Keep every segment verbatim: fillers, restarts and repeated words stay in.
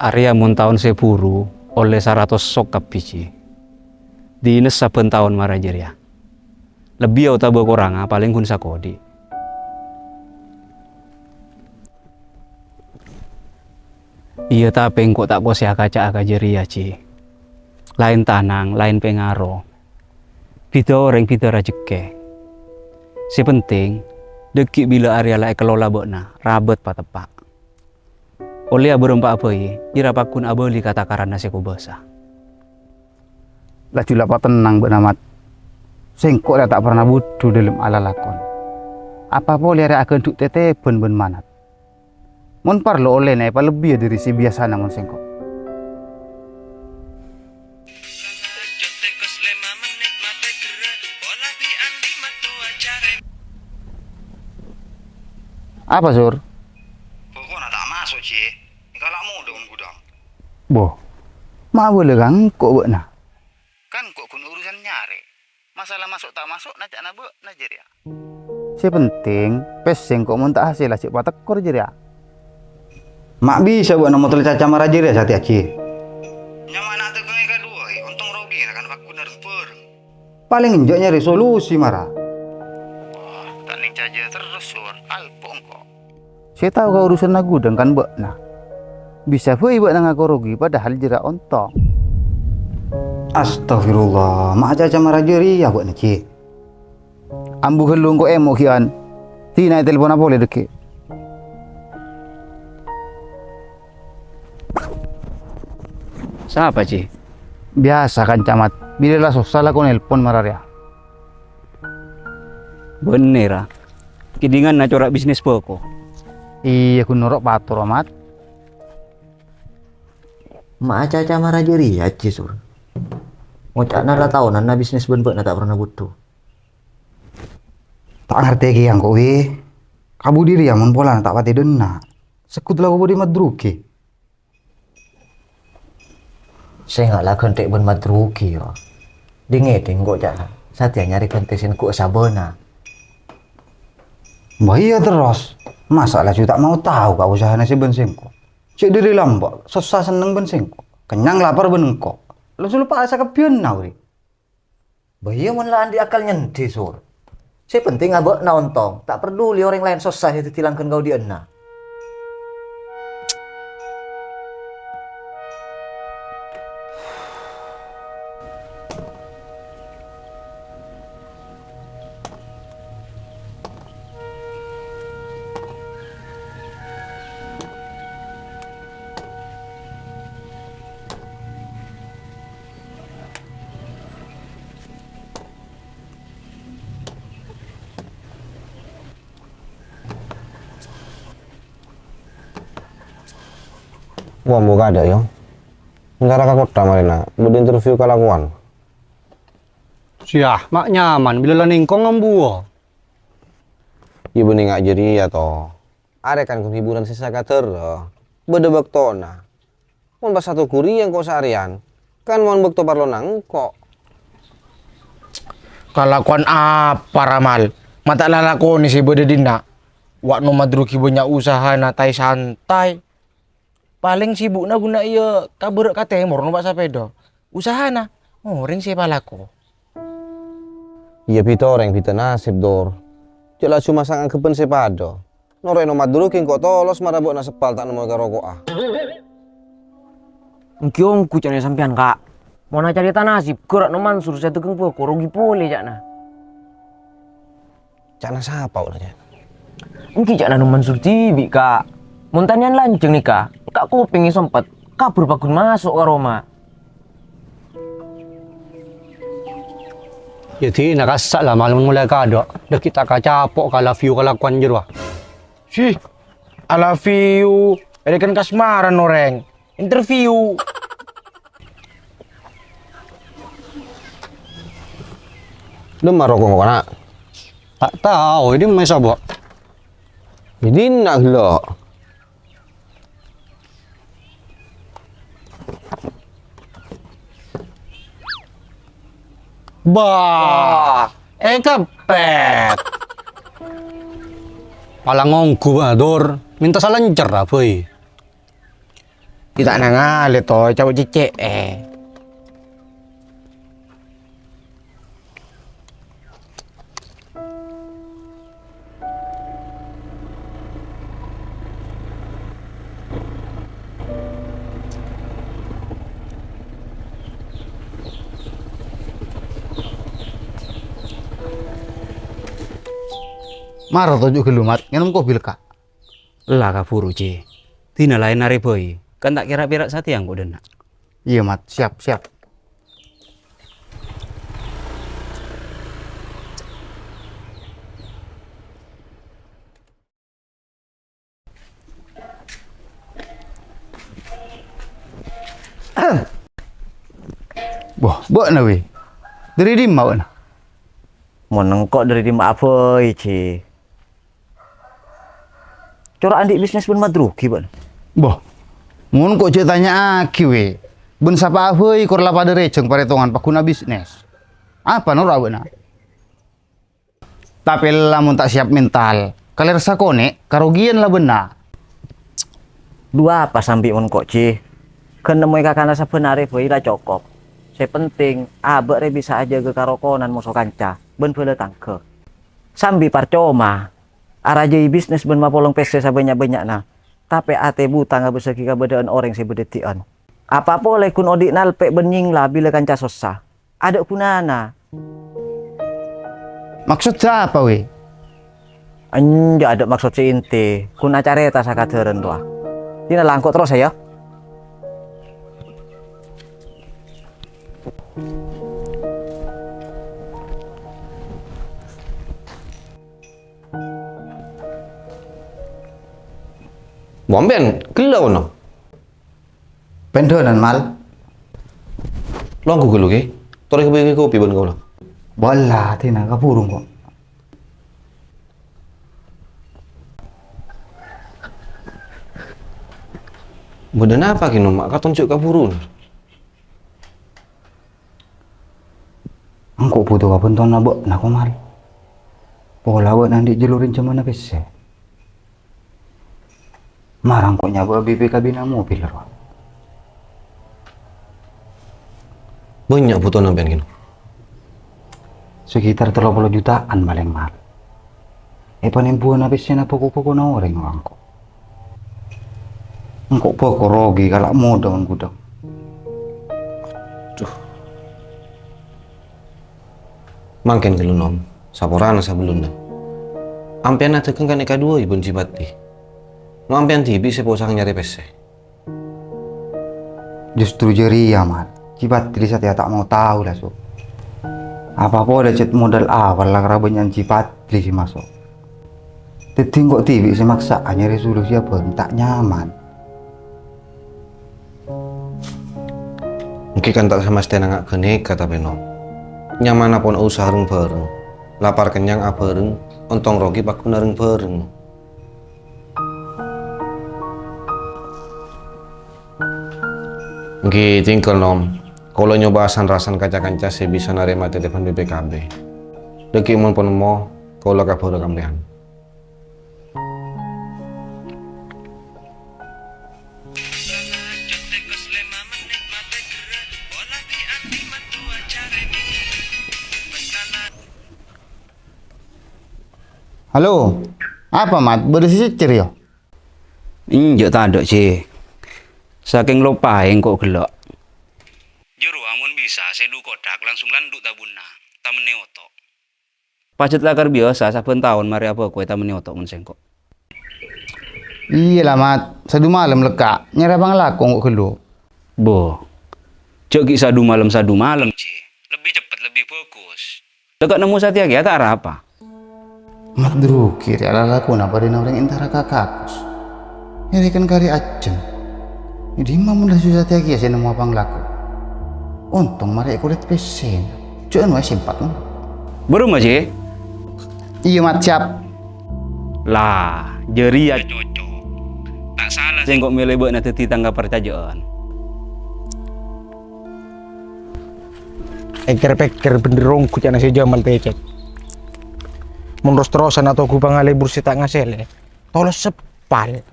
Arèya mon taon sè buru, ollè saratos sok kabbhi, Ji. Dinah sabbhân taon mara jârèya. Lebbi otabâ koranga palèng ghun sakoḍi'. Iyâ, tapè engko' ta' kosèya kaca-, ka jârèya, Ji. Laèn tanang, laèn pèngaro. Bhidhâ orèng, bhidhâ rajhekkè. Sè penting, ḍâggi' bilâ arèya la èkalola bâ'na, rabât pateppa'. Ollè abârâmpa abâi, ira paggun abâli ka takaranna sè kobâsa. Laju la patennang bâ'na, Mat. Sèngko' rèya ta' parna bhuḍhu ḍâlem alalakon. Apa polè rèya aghândhu' tètèbhân bân manat. Mon parlo ollèna èpalebbiyâ ḍâri sè biyasana mon sèngko'. Apa, Sur? Pokokna ta' maso', Ji. Engko' la moḍâ mon gudhâng. Boh, ma' abâlâ ka engko' bâ'na? Kan engko' ghun urusan nyarè. Masalah maso' ta' maso'na ca'na bâ'na jârèya. Sè penting, pèssè engko' mon ta' hasèlla jhâ' patekkor jârèya. Ma' bisa bâ'na motol caca mara jârèya satèya, Ji? Nyamana tèkèngè kaduwâ, ontong rogina kan paggun reng-bhâreng. Palèng enjâ' nyarè solusi mara. Wah, ta' nèng caca terros, Sur. Alpo engko'. Sè tao ka urusanna gudhâng kan bâ'na. Bisa bhâi bâ'na ngako rogi, padahal jârèya ontong. Astagfirullah, ma' caca mara jârèya bâ'na, Ji? Ambu ghâllu engko' èmo' ghi'an. Ḍinna' ètelponna polè ḍâggi'. Sapa, Ji? Biyasa, kanca, Mat. Bilâ la sossa la ko nelpon mara rèya. Bhender, a. Kèḍingan acora' bisnis bhâko. Iyâ, ghun noro' pator, Mat. Ma' caca mara jârèya, Ji, Sur. Ngoca'na la taonanna bisnis bân bâ'na ta' parna bhuḍhu. Ta' ngartè kèya engko', wi. Kabudhi rèya mon polana ta' patè ḍenna'. Segghut la ko bâḍhi madrugi. Sènga' la ghântè' bân madrugi, yâ. Ḍing-ngèḍing engko' ca'na satèya nyarè ghântè sè neggu' sabâna. Bâ iyâ terros, masa' laju ta' mau tao ka usahana sè bân sèngko'? Cè' ḍâri lambâ', sossa senneng bân sèngko', kennyang lapar bân engko'. Lo sulpa' sakabbhiyânna, wi. Bâ iyâ, mon la anḍi' akal nyenḍi, Sur. Sè penting abâ'na ontong, ta' parduli orèng laèn sossa sè dhâddhi langghân kaoḍi'ânna. Wah, mbuka ada, yo. Ntar ka kottha marèna, bâḍâ interview kalakowan. Siah, ma' nyaman, bilâ la nèngkong ambuwâ. Iyâ, bânnè nga' jârèya, to. Arè kan ghun hiburan sè sakadâr, bâḍâ bâktona. Mon pas satoghuri engko' saarèyan, kan mon bâkto parlona engko'. Kalakowan apa, Ramal? Ma' ta' lalakonè sè bâḍâ ḍinna'. Wa' no madrugi bânnya' usahana taè-santaè. Palèng sibukna ghun iyâ ka bârâ' ka tèmor nompa' sapèḍa. Usahana orèng sè palako. Iyâ, bhidhâ orèng bhidhâ nasib, Dur. Jhâ' laju masang anggheppan sè paḍâ. Noro' èno madrugi engko' tolos mara bâ'na seppal ta' nemmo karoko'a. Èngghi ongghu ca'na sampèyan, Ka'. Mon acarèta nasib, ghârâ' no Mansur sè dhâghâng bhâko rogi polè ca'na. Ca'na sapa, Ur, ca'na? Èngghi ca'na no Mansur dhibi', Ka'. Mon tanèyan lanjhâng nèka, Ka' kopèngè sempet, kabhur paggun maso' ka roma. Yâ, dina kassa' la malem molaè kaḍâ', ḍâggi' ta' kacapo' ka love you kalakowan jârowa. Sih, I love you, èrèken kasmaran orèng, interview. Ḍimma roko' engko', Na'? Ta' tao, è ḍimma èsobâ'? È ḍinna' ghellâ'. Bah, èkeppet. Palang ongghu, Dur. Mènta salèncèr, bhâi. Ta' nangalè to, ca'na cècè'è. Mara toju' ghâllu, Mat, ngènom kopi lekka'. Ella kabhuru, Jhi. Dina laèn arè bhâi, kan ta' kèra pèra' satèya engko' dhinna'. Iyâ, Mat, siap, siap. Wah, bâ'na, Wi. Dâri dimma bâ'na? Mon engko' dâri dimma'a bhâi, Jhi. Cora' andi' bisnis bân Madrugi, bâ'na? Boh, mon engko' jhâ' tanya'aghi, Wi. Bân sapa'a bhâi kor la padâ rèjhâng parètongan pagghun abisnis. Apa noro' bâ'na? Tapè lamon ta' siap mental, kalèr sakonè', karogiyân la bâ'na. Du'a apa sambi mon engko', Jhi? Ghân nemmowè kakana sabbhân arè bhâi la cokop. Sè penting, abâ' rè bisa ajâgâ karokonan moso kanca bân bhâlâ tangghâ. Sambi parcoma arajâi bisnis bân mapolong pèssè sabânnya'-bânnya'na, tapè atè buta ngabâssaghi kabâdâ'ân orèng sè bâdâddi'ân. Apa polè ghun odi' nalpè' bân nyèngla bilâ kanca sossa. Adâ' ghunana. Maksodda apa, Wi? Enjâ', adâ' maksod sè inti, ghun acarèta sakadhârân rowa. Dina la engko' terros, yâ. Mon sampèyan ghellâ' ono? Pendhânan, Mal. Longghu ghâllu, Kè. Torè kabâghi kopi bân kaulâ. Bâlâ, dina kabhuru, kok. Bâdâ napa, Kè, Nom? Ma' katon jhâ' kabhuru. Engko' bhuto kabhântona bâ'na, ko, Mal. Pola bâ'na andi' jhâlurèn jhâmanna pèssè. Mara engko' nyabâ'â B P K B-na mobil, rowa. Bânnya' bhutona sampèyan kènè? Sekitar tello polo juta'an palèng, Mal. Èpanèmbuwâna pèssèna bhâko-bhâkona orèng, rowa, engko'. Engko' bhâko rogi kala' modhâ mon ghudhâng. Aduh. Mangkèn ghâllu, Nom, saporana sabellunna. Ampèyan adhâghâng kan èkaduwâi bân Ji Patli. Mon ampèyan dhibi' sè posang nyarè pèssè. Justru jârèya, Mat. Ji Patli satèya ta' mau tao, la, Su. Apa polè cèt modal awal la karabânnya'an Ji Patli sè maso'. Dhâddhi engko' dhibi' sè maksa'a nyarè solusi abhâreng ta' nyaman. Ènggi kan ta' samastèna nga' ghânèka tapè, Nom. Nyamana pon usaha reng-bhâreng, lapar kennyang abhâreng, ontong rogi pagghun reng-bhâreng. Ènggi tinggal, Nom. Kaulâ nyoba san-rasan ka ca-kanca sè bisa narèma tètèbhân B P K B. Dhâggi' mon pon nemmo, kaulâ kabhârâ ka sampèyan. Halo, apa, Mat? Bâdâ sè cècèr, yâ? Enjâ' tadâ', Ji. Sakèng lopaè engko' ghellâ'. Jârowa mon bisa sè du kodhâk langsung landhu' tabunna, tamennè oto'. Pajhât lakar biyasa sabbhân taon marè abhâko ètamennè oto' mon sèngko'. Iyâ la, Mat. Sadu malem lekka', nyarè panglako engko' ghâllu. Bo. Jâ' ghi' sadu malem sadu malem, Ji. Lebbi ceppet, lebbi bhâghus. Lekka' nemmo satèya kèya ta' arapa. Mat Drugi rè alalakona padâna orèng èntara ka kakus. Nyarè kan karè ajâm. È dimma mon la susah satèya kèya sè nemmowa panglako? Ontong marè èkolèt pèssèna. Jâ' anu aè sempat, Mat. Bârâmma, Ji? Iyâ, Mat, siap. Lah, jârèya cocok. Ta' sala sèngko' mèlè bâ'na dhâddhi tang kaparcajâ'ân. Èkèr-pèkkèr bhendher ongghu ca'na sè Jamal tècèt. Mon ros-terrosan atoghu pangalebur sè ta' ngasèlè, tolos seppal.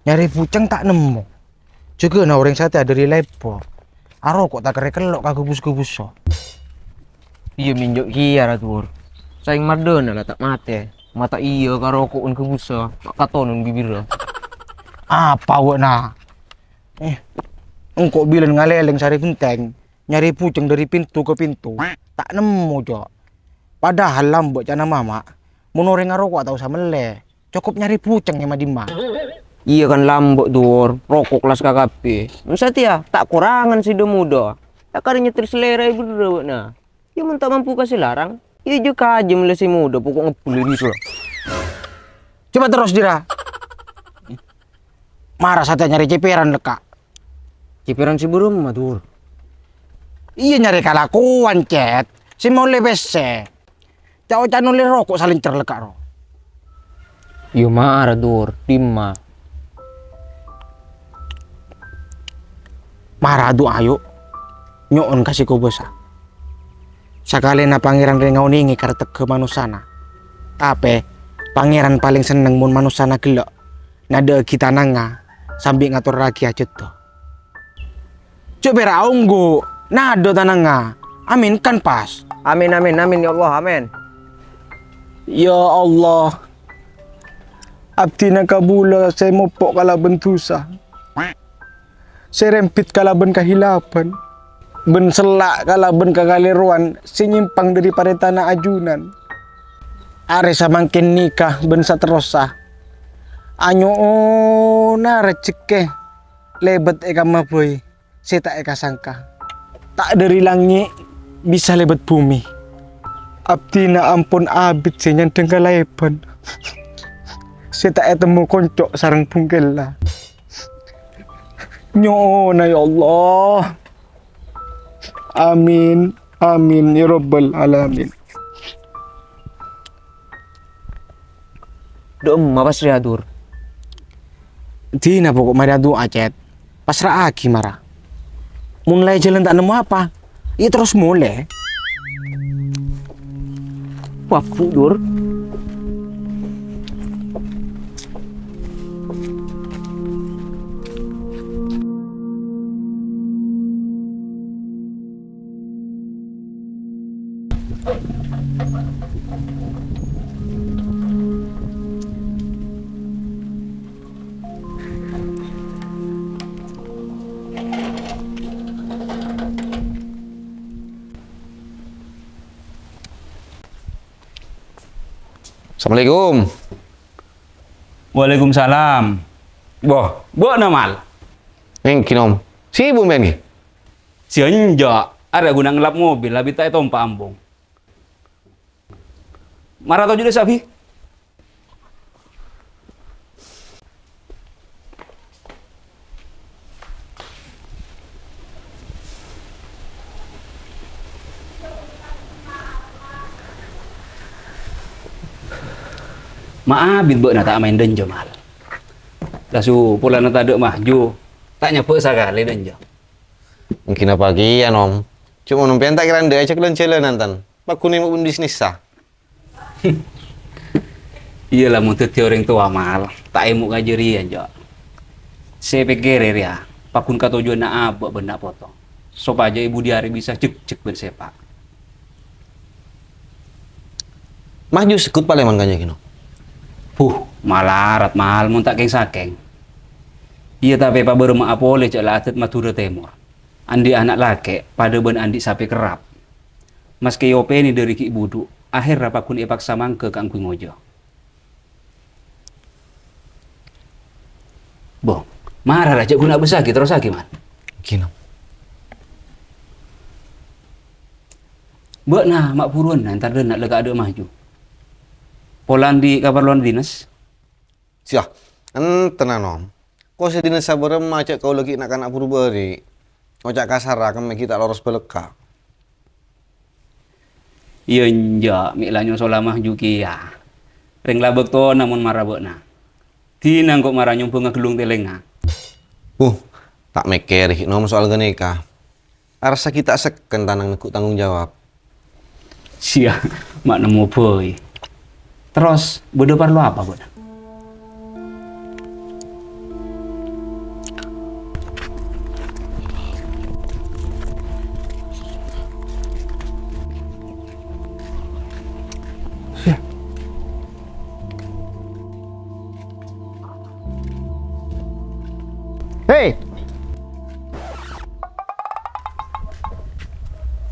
Nyarè bhuceng ta' nemmo. Jâgâna orèng satèya dâri lèbâ. Aroko' ta' kèra kello' ka ghâbus-ghâbussa. Iyâ, mènjo' kèya, ra, Dur. Saèng maddhâna la ta' matè. Mata iyâ ka roko'en ghâbussa, ma' katonon bibirra. Apa bâ'na? Eh, engko' bilân ngalèlèng sarè bhentèng, nyarè bhujâng dâri pinto ka pinto. Ta' nemmo, Jo. Padahal lambâ' ca'na mama, mon orèng aroko'a ta' osa mellè. Cokop nyarè bhujâng è ma-dimma. Iyâ kan lambâ', Dur, roko' kellas kakabbhi. Mon satèya, ta' korangan sè dâ-modâ. Ta' kèra nyetter salèra è bârrâ bâ'na. Iyâ mon ta' mampu kasè larang, iyâ jâ' kajâ mellè sè modâ, poko' ngebbhuli dhisik. Coba terros, dira. Mara satèya nyarè cèpèran lekka'. Cèpèran sè bârâmma, Dur? Iyâ nyarè kalakowan, Cèt. Sè molè pèssè. Ca'-oca' nolè roko' salèncèr lekka' ro. Iyâ mara, Dur, dimma? Mara adu'a, yu. Nyo'on ka sè kobâsa. Sakalèna Pangèran rè ngaonèngè karetegghâ manossana. Tapè Pangèran palèng senneng mon manossana ghellâ' nadhâ'aghi tanangnga sambi ngatorraghi ajâddhâ. Jhâ' pèra' ongghu, nadhâ' tanangnga. Amin kan pas? Amin, amin, amin, ya Allah, amin. Ya Allah, abdhina kabulâ sè mopo' kalabân dhusa, sè rembit kalabân kahilafan, bân sella' kalabân kakalèrowan sè nyèmpang dâri parèntana ajunan. Arè samangkèn nèka bân saterrossa, anyo'ona rejhekkè lèbât è kamma bhâi sè ta' èkasangka. Ta' dâri langngè' bisa lèbât bhumè. Abdhina ampon abit sè nyandhâng kalaèbhân sè ta' ètemmo konco' sareng bhungkella. Nyo'ona, ya Allah. Amin. Amin, ya Rabbal Alamin. Dâ'emma pas rèya, Dur? Dina poko' marè adu'a, Cèt. Passra'aghi mara. Mon la è jhâlân ta' nemmo apa, iyâ terros molè. Wah, Bu, Dur. Assalamualaikum. Waalaikumsalam. Boh, bâ'na, Mal? Èngghi, Nom. Sibuk, mèn, ghi? Sè enjâ', arè ghuna ngellap mobil, abit ta' ètompa' ambong. Mara toju' dissa', Bi. Ma' abit bâ'na ta' maèn dânjâ, Mal. Lasu polana tadâ' maju, ta' nyabâ' sakalè dânjâ. Èngghi napa kèya, Nom? Coma sampèyan ta' kèra endâ' ajâk lan-jhâlânan, tan? Pagghun èmo' bisnissa. Iyâ, lamon dhâddhi orèng towa, Mal, ta' èmo' ka jârèya, Jo. Sè èpèkkèrè rèya, pagghun katojjhuwânna abâ' bân na' poto, sopajâ è budi arè bisa jhekjhek bân sèpa'. Maju segghut palèman ka Nyai Gino. Huh, malarat, Mal, mon ta' kèng-sakèng. Iyâ, tapè pabârâmma'a polè jhâ' la adât Madhurâ Tèmor. Andi' ana' lakè' padâ bân andi' sapè kerrap. Maskè èopènè dâri ghi' budhu', aherra pagghun èpaksa mangghâ kaangghuy ngoja. Bo, mara ra, jhâ' ghun abâssaghi, terrossaghi, Mal. Gino. Bâ'na ma' buruwân entar dâ' enna' la kaadâ' maju. Pola andi' kaparlowan dhinès? Siya, enten, Nom. Ko sè dhinès sabârâmma jhâ' kaulâ ghi' na'-kana' buru bâri'. Oca' kasarra kemmè ghi' ta' loros bâlâkka'. Iyâ, enjâ', mè' la nyosola maju kèya. Rèng la bâktona mon mara bâ'na. Dina engko' mara nyombhângnga ghellung tèlèngnga. Huh, ta' mèkkèrè, Nom, soal ghânèka. Arassa ghi' ta' sekken tanang neggu' tanggung jawab. Siya, ma' nemmo bhâi. Terros, bâdâ parlo apa, bâ'na?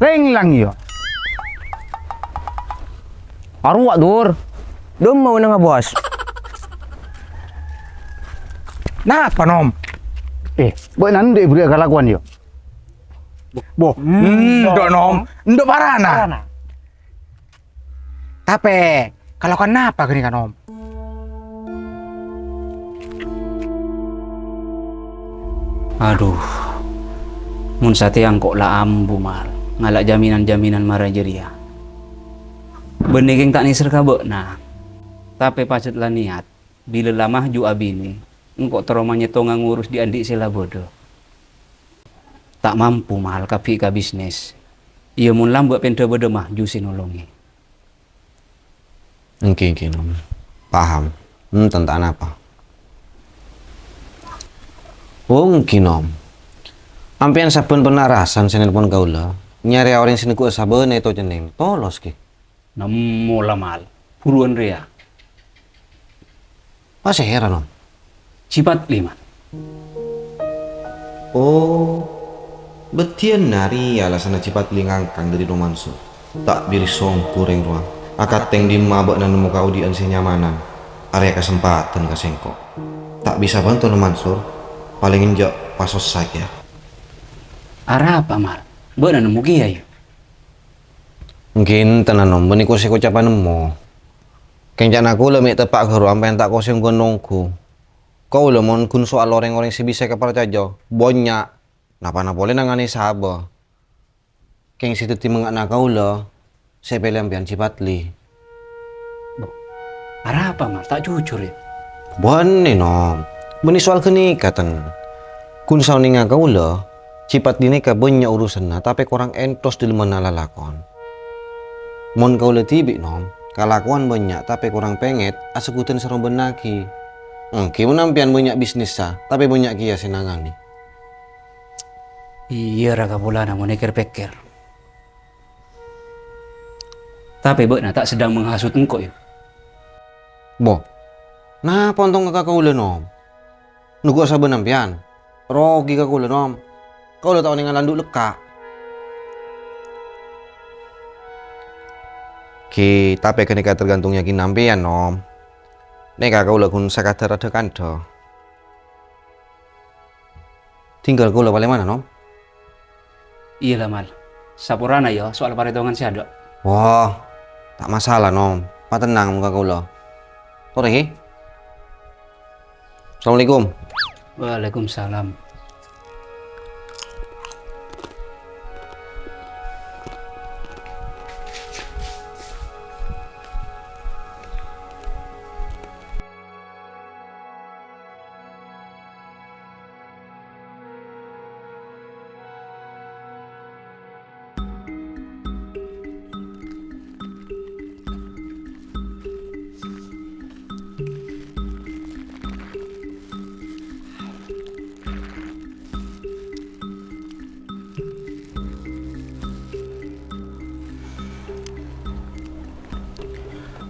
Rèng lang, iyâ. Arowa, Dur. Dâmma wenengnga, Bos? Napa, Nom? Eh, bâ'na endâ' bâriyâ kalakowan, iyâ? Bo, hmm, endâ', Nom. Endâ' parana. Parana. Tapè, kalakowan napa ghânèka, Nom? Adhu, mon satèya engko' la ambu, Mal, ngala' jaminan-jaminan mara jârèya. Bânnè kèng ta' nèser ka bâ'na, tapè pajhât la niyat, bilâ la maju abinè, engko' terro manyètonga ngurus dhi'-andhi' sè la bâdâ. Ta' mampu, Mal, kabbhi ka bisnis. Iyâ, mon lambâ' pènḍâ bâdâ maju sè nolongè. Èngghi, èngghi, Nom. Paham. Enten ta' napa. Oh, èngghi, Nom. Ampèyan sabbhân pernah rasan sè nelpon kaulâ, nyarè orèng sè negghuwâ sabâna èto cennèng. Tolos, ghi. Nemmo la, Mal. Buruwân rèya. Pasèra, Nom? Cipatli, Mal. Oh, bâdhiyân arèya alasanna Cipatli ngangkang dâri Nom Mansur. Ta' biri songgu rèng rowa. Akatèng dimma bâ'na nemmo kaodi'ân sè nyamanan. Arèya kasempadhân ka sèngko'. Ta' bisa bhânto, Nom Mansur. Palèng enjâ' pasossa kèya. Arapa, Mal? Bâ'na nemmo kèya, yâ? Èngghi enten, Nom, bânnè kosè kocapan nemmo. Kèng ca'na kaulâ mè' teppa' ghâru ampèyan ta' kosè ongghu-ongghu. Kaulâ mon ghun soal orèng-orèng sè bisa èkaparcajâ, bânnya'. Napana polè nangani sabâ. Kèng sè dhâddhi manga'na kaulâ, sè èpèlè ampèyan Cipatli. Bo, arapa, Mal? Ta' jujur, yâ? Bânnè, Nom. Bânnè soal ghânèka, ten. Ghun saonèngnga kaulâ, Cipatli nèka bânnya' urusanna, tapè korang entos dâlemmanna lalakon. Mon kaulâ dhibi', Nom, kalakowan bânnya', tapè korang pèngèt, asegghuddhân sareng bâ'na ghi. Èngghi mon ampèyan bânnya' bisnissa, tapè bânnya' kèya sè nangani. Iyâ, ra kapolana mon èkèr-pèkkèr. Tapè bâ'na ta' sedang menghasut engko', yâ? Bo, napa ontongnga ka kaulâ, Nom? Negghuwâ sabâna ampèyan? Rogi ka kaulâ, Nom. Kaulâ ta' onènga lanḍu' lekka'. Ghi, tapè ghânèka tergantung yakinna ampèyan, Nom. Nèka kaulâ ghun sakadhâr adhâ-kandhâ. Tinggal kaulâ palèmana, Nom? Iyâ la, Mal. Saporana, yâ, soal parètongan sè adâ'. Wah, ta' masalah, Nom. Patennang mon ka kaulâ. Torè, ghi. Assalamualaikum. Waalaikumsalam.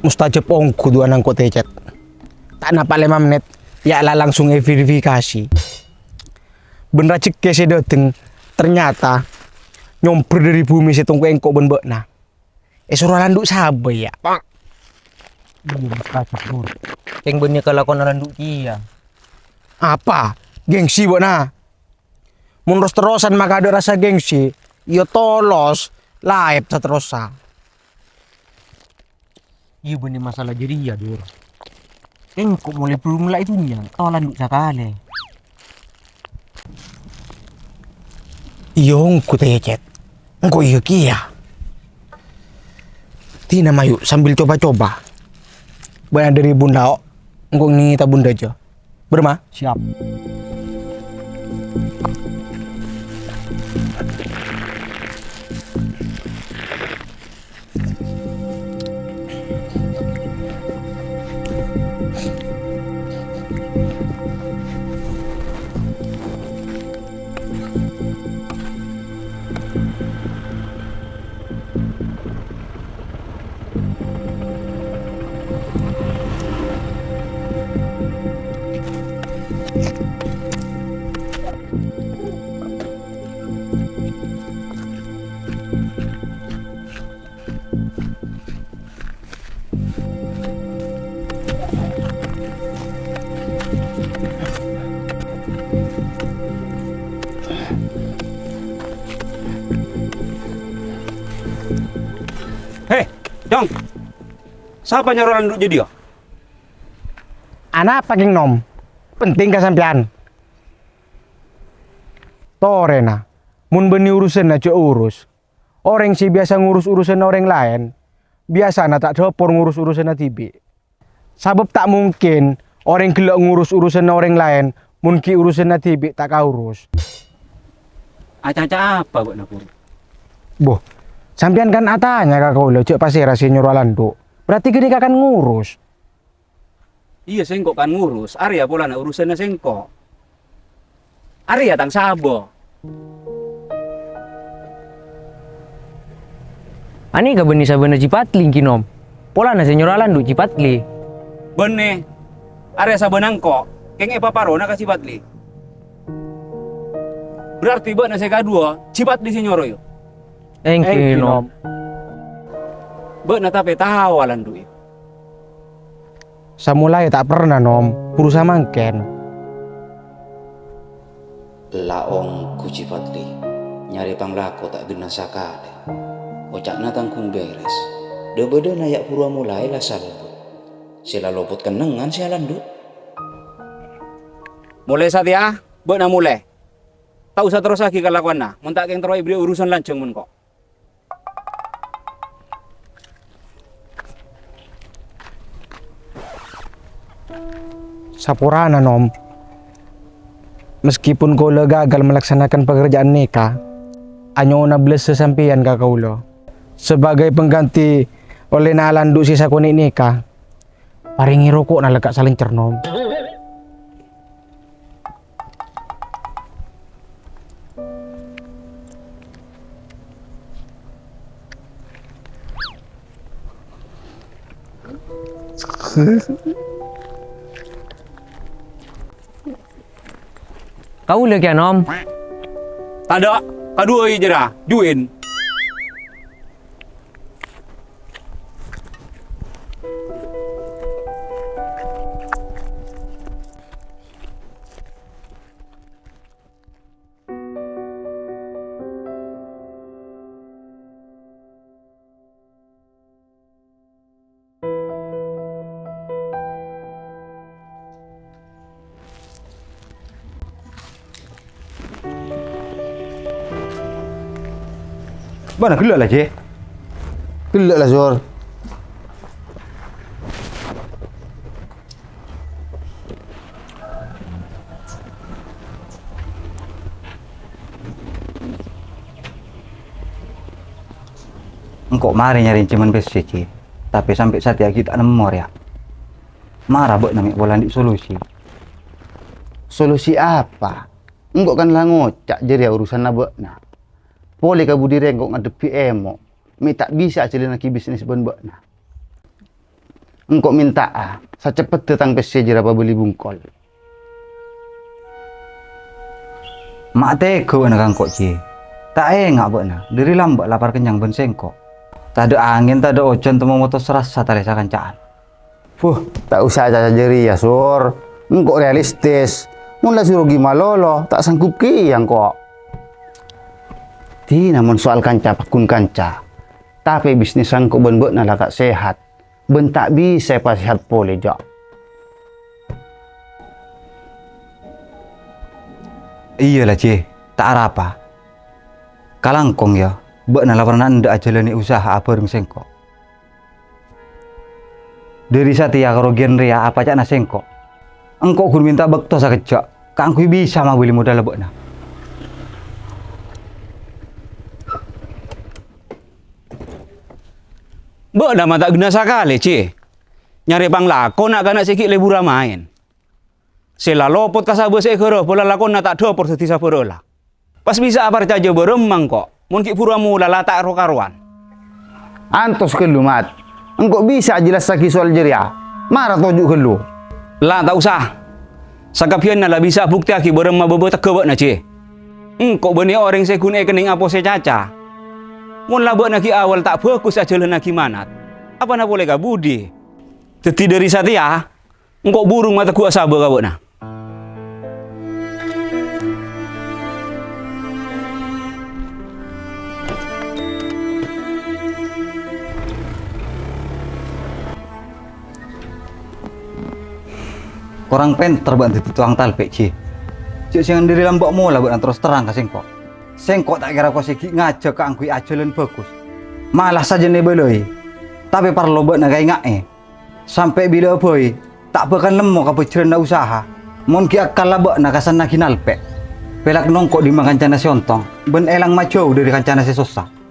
Mustajab ongghu du'ana engko' tècèt. Ta' napa' lèma' mennèt, yâ la langsung èverifikasi. Bân rajhekkè sè dâteng, ternyata nyombher dâri bhumè sè tongko'è engko' bân bâ'na. Èsoro alanḍu' sabâ, yâ. Iyâ, mustajab, Bun. Kèng bânnè kalakowan alanḍu' kèya. Apa? Gengsi bâ'na? Mon ros-terrosan makaḍâ' rassa gengsi, yâ tolos, laèp saterrossa. Iyâ, bânnè masalah jârèya, Dur. Engko' molaè bhuru ngala' è dhunnya, ta' alanḍu' sakalè. Iyâ, ongghu tècèt. Engko' iyâ kèya. Dina mayu' sambil coba-coba. Bâ'na dâri bun lao', engko' ngènè tabun rajâ. Bârâmma? Siap. Sapa nyoro Alandu' jâdiyâ? Anapa kèng, Nom? Penting ka sampèyan? Torèna, mon bânnè urusanna jhâ' urus. Orèng sè biyasa ngurus urusanna orèng laèn, biyasana ta' dhâpor ngurus urusanna dhibi'. Sabâb ta' mungkin orèng ghellâ' ngurus urusanna orèng laèn, mon ghi' urusanna dhibi' ta' kaurus. Acaca apa bâ'na, Pur? Boh, sampèyan kan atanya ka kaulâ jhâ' pasèra sè nyoro Alandu'. Berarti ghânèka kan ngurus. Iyâ, sèngko' kan ngurus, arèya polana urusanna sèngko'. Arèya tang sabâ. Anèka bânnè sabâna Cipatli, èngghi, Nom? Polana sè nyoro Alandu' Cipatli. Bânnè, arèya sabâna engko', kèng èpaparona ka Cipatli. Berarti bâ'na sè kaduwâ, Cipatli sè nyoro, yâ? Èngghi, Èngghi, Nom. Nom. Bâ'na tapè tao Alandu', yâ? Samolaè ta' perna, Nom, buru samangkèn. La ongghu Cipatli, nyarè panglako ta' ghenna sakalè. Oca'na tangghung bherres. Dhâ-bâdhâna ya' buru amolaè la salbut. Sè la lopot kennengngan sè Alandu'. Molè satèya, bâ'na molè. Ta' osa terrossaghi kalakowanna, mon ta' kèng terro èbèrri'â urusan lanjhâng mon ko'. Saporana, Nom. Meskipun kaulâ gagal melaksanakan pekerjaan nèka, anyo'ona bellâssa sampèyan ka kaulâ. Sebagai pengganti ollèna Alandu' sè sakonè' nèka, parèngè roko'na la ka' salencer, Nom. Kaulâ kèya, Nom. Tadâ', kaduwâ jârèya, juwèn. Bâ'na ghellâ' la, Jè? Ghellâ' la, Sur. Engko' marè nyarè ènjhâman pèssè, Jè. Tapè sampè' satèya ghi' ta' nemmo rèya. Mara bâ'na mè' pola andi' solusi. Solusi apa? Engko' kan la ngoca' jârèya urusanna bâ'na. Polè ka budi rèng engko' ngaddhebbhi èmo', mè' ta' bisa ajhâlannaghi bisnis bân bâ'na. Engko' mènta'a saceppedda tang pèssè jârèya pabelli bungkol. Ma' tega bâ'na ka engko', Jè? Ta' enga' bâ'na, dhâri lambâ' la parkennyang bân sèngko'. Tadâ' angèn, tadâ' ojhân, temmo motos rassa talè sakanca'an. Buh, ta' osa acaca jârèya, Sur. Engko' realistis. Mon la soro ghi' malolo, ta' sanggup kèya engko'. Dina mon soal kanca paggun kanca. Tapè bisnis sèngko' bân bâ'na la ta' sehat. Bân ta' bisa èpasèhat polè, jâ'. Iyâ la, Jè, ta' arapa. Kalangkong, yâ, bâ'na la parna endâ' ajhâlânè usaha abhâreng sèngko'. Dhâri satèya karogiyan rèya apaca'na sèngko'. Engko' ghun mènta bâkto sakejjhâ' kaangghuy bisa mabâli modalla bâ'na. Bâ'na ma' ta' ghenna sakalè, Jè. Nyarè panglako na'-kana' sè ghi' lebura maèn. Sè la lopot ka sabâ sè èghârâ, pola lakona ta' dhâpor dhâddhi sabâ rala. Pas bisa aparcajâ bârâmma engko', mon ghi' buru amola la ta' ro-karowan. Antos ghâllu, Mat. Engko' bisa ajhellassaghi soal jârèya. Mara toju' ghâllu. La, ta' osa. Sakabbhiyânna la bisa abuktèyaghi bârâmma bâbâtegghâ bâ'na, Jè. Engko' bânnè orèng sè ghun èkennèng aposè caca. Mon la bâ'na ghi' awal ta' bhâghus ajhâlannaghi manat, apana polè ka budi? Dhâddhi dhâri satèya, engko' burung mategghuwâ sabâ ka bâ'na. Korang pènter bâ'na dhâddhi tokang talpè', Ji. Jhâ' sè ngandhâri lambâ' mola bâ'na terros terrang ka sèngko'. Sèngko' ta' kèra kosè ghi' ngajhâk kaangghuy ajhâlân bhâghus. Malah sajân èbâlâi. Tapè parlo bâ'na kaènga'è, sampè' bilâ bhâi ta' bhâkal nemmo kabhâjhrâna usaha, mon ghi' akkalla bâ'na kasennaghi nalpè'. Pèlak nongko' dhimma kancana sè ontong, bân èlang majâu dhâri kancana sè sossa.